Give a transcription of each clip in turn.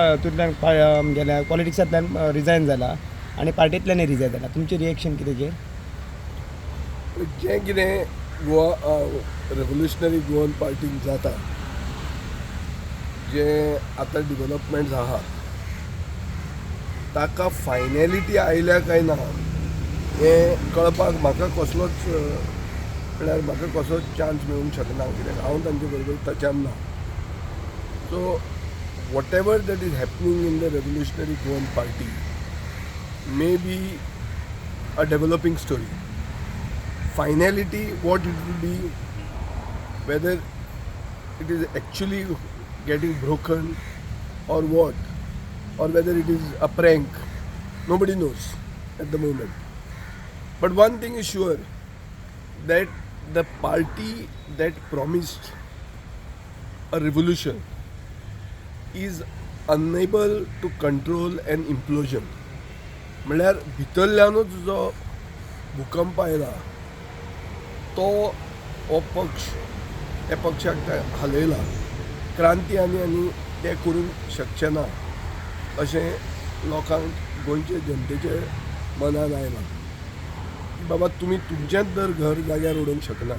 हातूंतल्यान गेल्या, पॉलिटिक्सांतल्यान रिजायन जाला आनी पार्टींतल्यानय रिजायन जाला. तुमचें रिएक्शन कितें तेजेर? जें कितें गोवा रेवोल्युशनरी गोवन पार्टीन जाता, जें आतां डिवलपमेंट्स आहा, ताका फायनॅलिटी आयल्या काय ना हें कळपाक म्हाका कसलोच, म्हळ्यार म्हाका कसलोच चान्स मेळूंक शकना, कित्याक हांव तांचे बरोबर टचान ना. So whatever that is happening in the Revolutionary Goan Party may be a developing story. Finality, what it will be, whether it is actually getting broken or what, or whether it is a prank, nobody knows at the moment. But one thing is sure, that the party that promised a revolution is unable to control an implosion. म्हणल्यार भितरल्यानूच जो भूकंप आयला तो हो पक्ष, त्या पक्षाक ते हालयला. क्रांती आनी ते करूंक शकचे ना अशें लोकांक, गोंयचे जनतेचे मनान आयलां की बाबा, तुमी तुमचेंच जर घर जाग्यार उडोवंक शकना,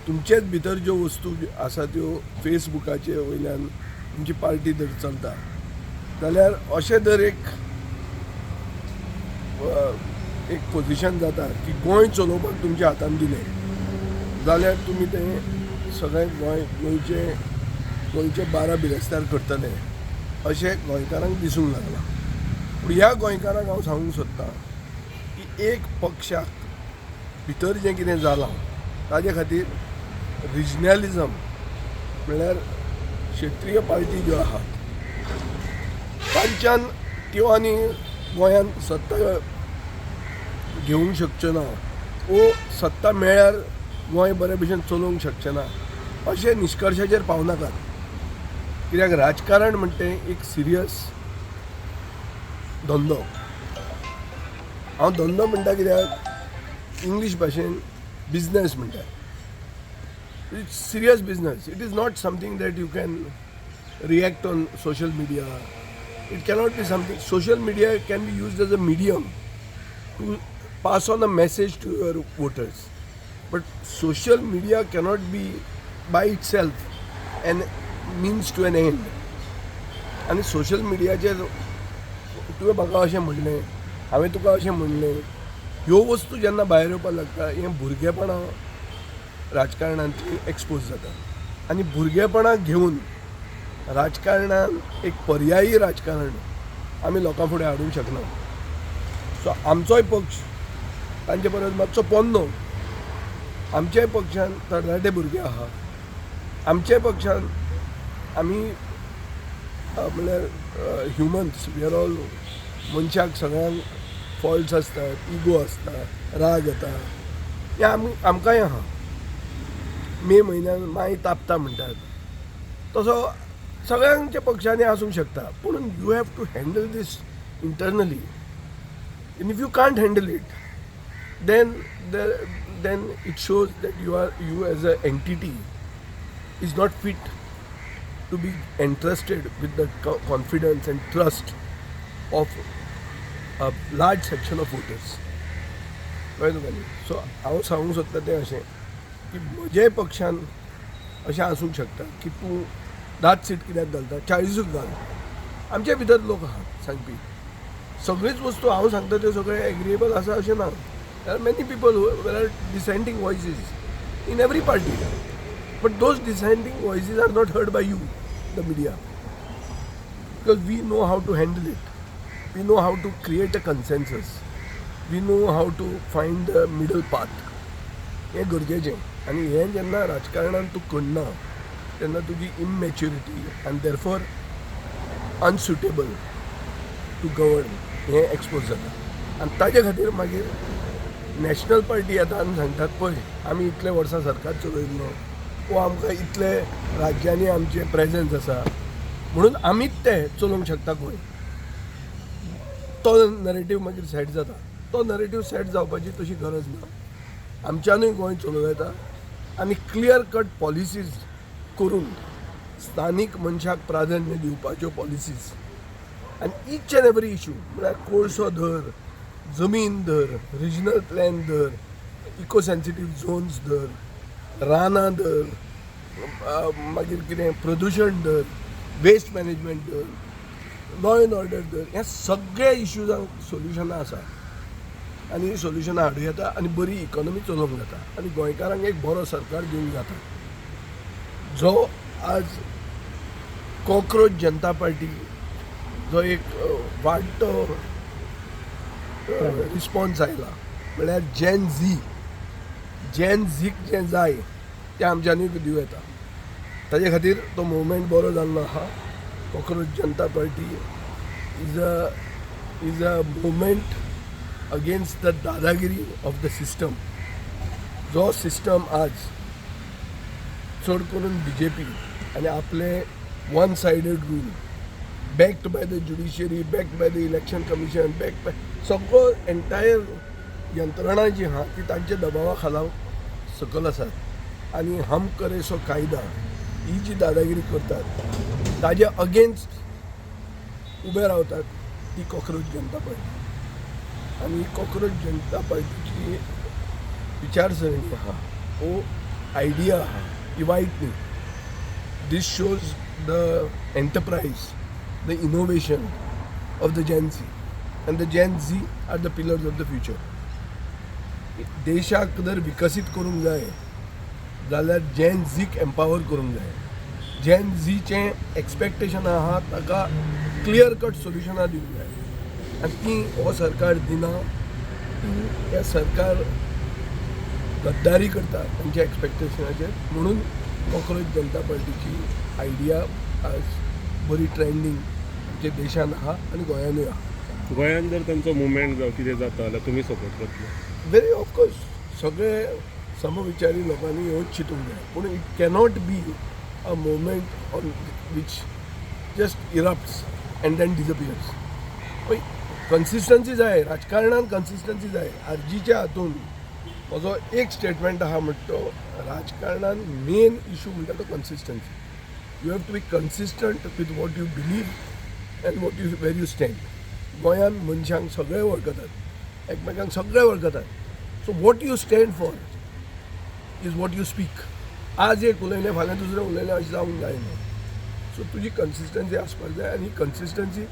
तुमचेच भितर ज्यो वस्तू आसा त्यो फेसबुकाचे वयल्यान तुमची पार्टी जर चलता जाल्यार अशें जर एक पोजिशन जाता की गोंय चलोवपाक तुमच्या हातान दिलें जाल्यार तुमी तें सगळें गोंय गोंयचे बारा बिरेस्तार करतले अशें गोंयकारांक दिसूंक लागलां. पूण ह्या गोंयकारांक हांव सांगूंक सोदतां की एक पक्षाक भितर जें कितें जालां ताजे खातीर रिजनलिजम, म्हणल्यार क्षेत्रीय पार्टी ज्यो आहात तांच्यान त्यो आनी गोंयांत सत्ता घेवंक शकच्यो ना वो सत्ता मेळ्ळ्यार गोंय बरे भशेन चलोवंक शकचें ना अशें निश्कर्शाचेर पावनाकात, कित्याक राजकारण म्हणटा तें एक सिरियस धंदो. हांव धंदो म्हणटा कित्याक इंग्लीश भाशेन बिजनस म्हणटा. It's serious business. It is not something that you can react on social media. It cannot be something. Social media can be used as a medium to pass on a message to your voters, but social media cannot be by itself an means to an end. आनी social मिडियाचेर तुवें म्हाका अशें म्हणलें, हांवें तुका अशें म्हणलें, ह्यो वस्तू जेन्ना भायर येवपाक लागता, हें भुरगेपणां राजकारणांतली एक्सपोज जाता आनी भुरगेपणां घेवन राजकारणान एक पर्यायी राजकारण आमी लोकां फुडें हाडूंक शकना. सो आमचोय पक्ष तांचे परस मातसो पोन्नो. आमच्याय पक्षान तरणाटे भुरगे आहा. आमच्याय पक्षान आमी म्हणल्यार ह्युमन्स we are all. मनशाक सगळ्यांक फॉल्ट्स आसतात, इगो आसता, राग येता. हें आमी आमकांय आहा. मे म्हयन्यान माय तापता म्हणटात तसो सगळ्यांच्या पक्षांनी आसूंक शकता. पूण you have to handle this internally, and if you can't handle it, then it shows that you as a entity is not fit to be entrusted with the confidence and trust of a large section of voters. कळ्ळें तुका न्ही? So हांव सांगूंक सोदता तें अशें की म्हज्याय पक्षान अशें आसूंक शकता की तूं 10 सीट कित्याक घालता, 40ूच घाल. आमच्या भितर लोक आहात सांगपी. सगळीच वस्तू हांव सांगता त्यो सगळे एग्रीएबल आसा अशें ना. There are many people, there are dissenting voices in every party, but those dissenting voices are not heard by you, the media, because we know how to handle it. We know how to create a consensus. We know how to find the middle path. हें गरजेचें आनी हें जेन्ना राजकारणान तूं करना तेन्ना तुजी इमॅच्युरिटी आनी देरफॉर अनसुटेबल टू गवर्न हें एक्सपोज जाता. आनी ताजे खातीर मागीर नॅशनल पार्टी येता आनी सांगतात, पळय, आमी इतले वर्सां सरकार चलयल्लो वो आमकां इतले राज्यांनी आमचें प्रेजन्स आसा, म्हणून आमीच ते चलोवंक शकता गोंय. तो नरेटीव मागीर सेट जाता. तो नरेटीव सेट जावपाची तशी गरज ना. आमच्यानूय गोंय चलोवं येता आनी क्लियर कट पॉलिसीज करून स्थानीक मनशाक प्राधान्य दिवपाच्यो पॉलिसीज आनी इच एंड एवरी इशू, म्हळ्यार कोळसो धर, जमीन धर, रिजनल प्लॅन धर, इको सेन्सिटीव झोन्स धर, रानां धर, मागीर कितें प्रदुशण धर, वेस्ट मॅनेजमेंट धर, लॉ एंड ऑर्डर धर, ह्या सगळ्या इश्यूजांक सोल्युशनां आसा आनी ही सोल्युशनां हाडूं येता आनी बरी इकॉनॉमी चलोवंक जाता आनी गोंयकारांक एक बरो सरकार दिवंक जाता. जो आज कॉक्रोच जनता पार्टी जो एक वाडटो रिस्पॉन्स आयला, म्हळ्यार जेन झी, जेन झीक जें जाय तें आमच्यांनी दिवं येता. ताजे खातीर तो मुवमेंट बरो जाल्लो आहा. Cockroach Janata Party is a movement against the Dadagiri of the system. जो सिस्टम आज चड करून बीजेपी आनी आपले one sided rule, backed by the judiciary, backed by the Election Commission, backed by सगळो एंटायर यंत्रणा जी आहा ती तांच्या दबावा खाला सकल आसात आनी हम करे सो कायदा ही जी दादागिरी करतात ताजे अगेन्स्ट उबे रावतात ती कॉक्रोच जनता पार्टी. आनी ही कॉक्रोच जनता पार्टीची विचारसरणी आहा, वो आयडिया आहा, ही वायट न्ही. This shows the enterprise, the innovation of the Gen Z, and the Gen Z are the pillars of the future. देशाक जर विकसीत करूंक जाय जाल्यार जेन झीक एम्पावर करूंक जाय. जेन झीचें एक्सपेक्टेशन आहा ताका क्लियर कट सोल्युशनां दिवंक जाय आनी ती हो सरकार दिना. ती हे सरकार गद्दारी करता तांच्या एक्सपेक्टेशनाचेर, म्हणून कॉक्रोच जनता पार्टीची आयडिया आज बरी ट्रेंडींग आमच्या देशान आहा आनी गोंयानूय आहा. गोंयांत जर तांचो मुवमेंट जावं कितें जाता जाल्यार तुमी सपोर्ट करतले? व्हेरी ऑफकोर्स, सगळे समविचारी लोकांनी ह्योच चिंतूंक जाय, पूण it cannot be a movement on which just इरप्ट्स and then disappears. पळय, कन्सिस्टन्सी जाय राजकारणान, कन्सिस्टन्सी जाय. आरजीच्या हातून म्हजो एक स्टेटमेंट आहा म्हणटा तो, राजकारणान मेन इशू म्हणटा तो consistency. You have to be consistent with what you believe and what you where you stand. गोंयांत मनशांक सगळे वळखतात, एकमेकांक सगळे वळखतात. So what you stand for is what you speak. आज एक उलयलें, फाल्यां दुसरें उलयलें, अशें जावंक जायना. सो तुजी कन्सिस्टन्सी आसपाक जाय आनी ही कन्सिस्टन्सी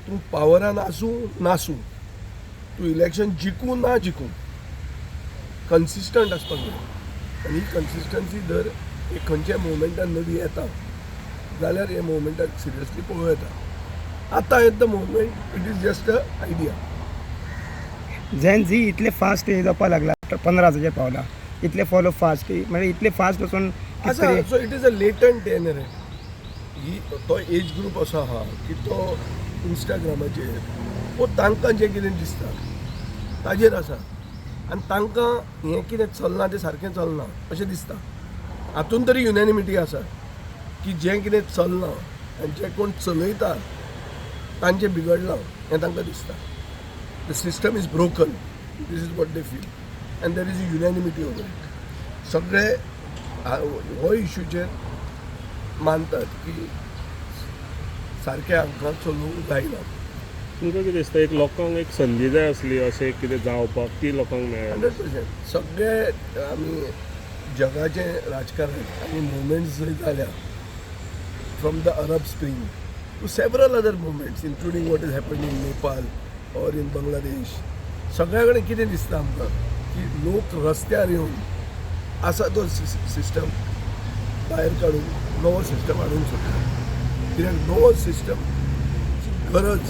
तूं पावरान आसूं नासूं, तूं इलेक्शन जिखूं ना जिखूं, कन्सिस्टंट आसपाक जाय. आनी ही कन्सिस्टन्सी जर एक खंयच्याय मुवमेंटान नवी येता जाल्यार हे मुवमेंटाक सिरियसली पळोवं येता. आतां at the moment it is just a idea. Zen झी इतले फास्ट हे जावपाक लागला, 15,000 पावला, इतले फॉलो फास्ट, म्हणजे इतले फास्ट वचून आसा. कितें तरी. So it is a latent ten रे. ही तो एज ग्रूप असो आहा की तो इंस्टाग्रामाचेर वो तांकां जें कितें दिसता ताजेर आसा आनी तांकां हें कितें चल्लां तें सारकें चलना अशें दिसता. हातून तरी युनॅनिमिटी आसा की जें कितें चल्लां आनी जें कोण चलयता तांचें बिगडलां हें तांकां दिसता. The system is broken, this is what they feel, and there is a unanimity over it. सगळे हो इशूचेर मानतात की सारकें हांकां चलोवंक जायना. तुमकां कितें दिसता, एक लोकांक एक संदी जाय आसली अशें कितें जावपाक, ती लोकांक मेळ्ळी? 100%. सगळे आमी जगाचें राजकारण आनी मुवमेंट्स जंय जाल्या, from the Arab Spring to several other movements, including what is happen in Nepal or in Bangladesh, सगळ्या कडेन कितें दिसता आमकां की लोक रस्त्यार येवन आसा तो सिस्टम भायर काडून नवो सिस्टम हाडूंक सोदता, कित्याक नवो सिस्टमची गरज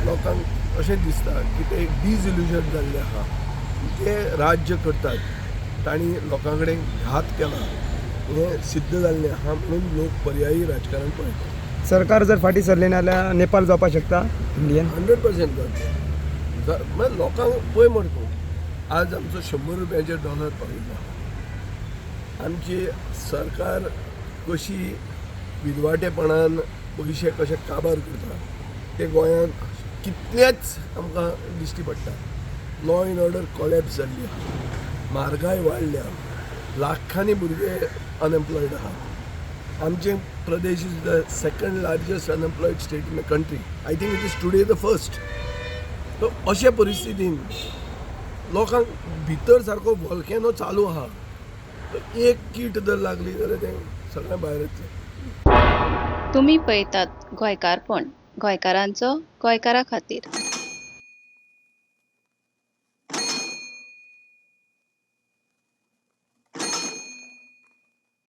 लोकांक अशें दिसता की ते एक डिजइल्युजन जाल्लें आहा. जे राज्य करतात तांणी लोकां कडेन घात केला हें सिद्ध जाल्लें आहा, म्हणून लोक पर्यायी राजकारण पळयतात. सरकार जर फाटीं सरलें ना जाल्यार नेपाळ जावपाक शकता इंडियन? 100% जातलें. म्हळ्यार लोकांक पळय मरे तूं, आज आमचो 100 रुपयांचेर डॉलर पाविल्लो आहा. आमची सरकार कशी विद्वाटेपणान पयशे कशे काबार करता ते गोंयांत कितलेच आमकां दिश्टी पडटा. लॉ एंड ऑर्डर कॉलॅप्स जाल्ली आहा, म्हारगाय वाडल्या, लाखांनी भुरगे अनएम्प्लॉयड आहात. आमचे Pradesh is the second largest unemployed state in the country. I think it is today the first. So अशे परिस्थितीन लोकांक भितर सारको वॉल्केनो चालू आहा. एक कीट जर लागली जाल्यार तें सगळें भायर येतलें. तुमी पळयतात गोंयकारपण, गोंयकारांचो गोंयकारा खातीर.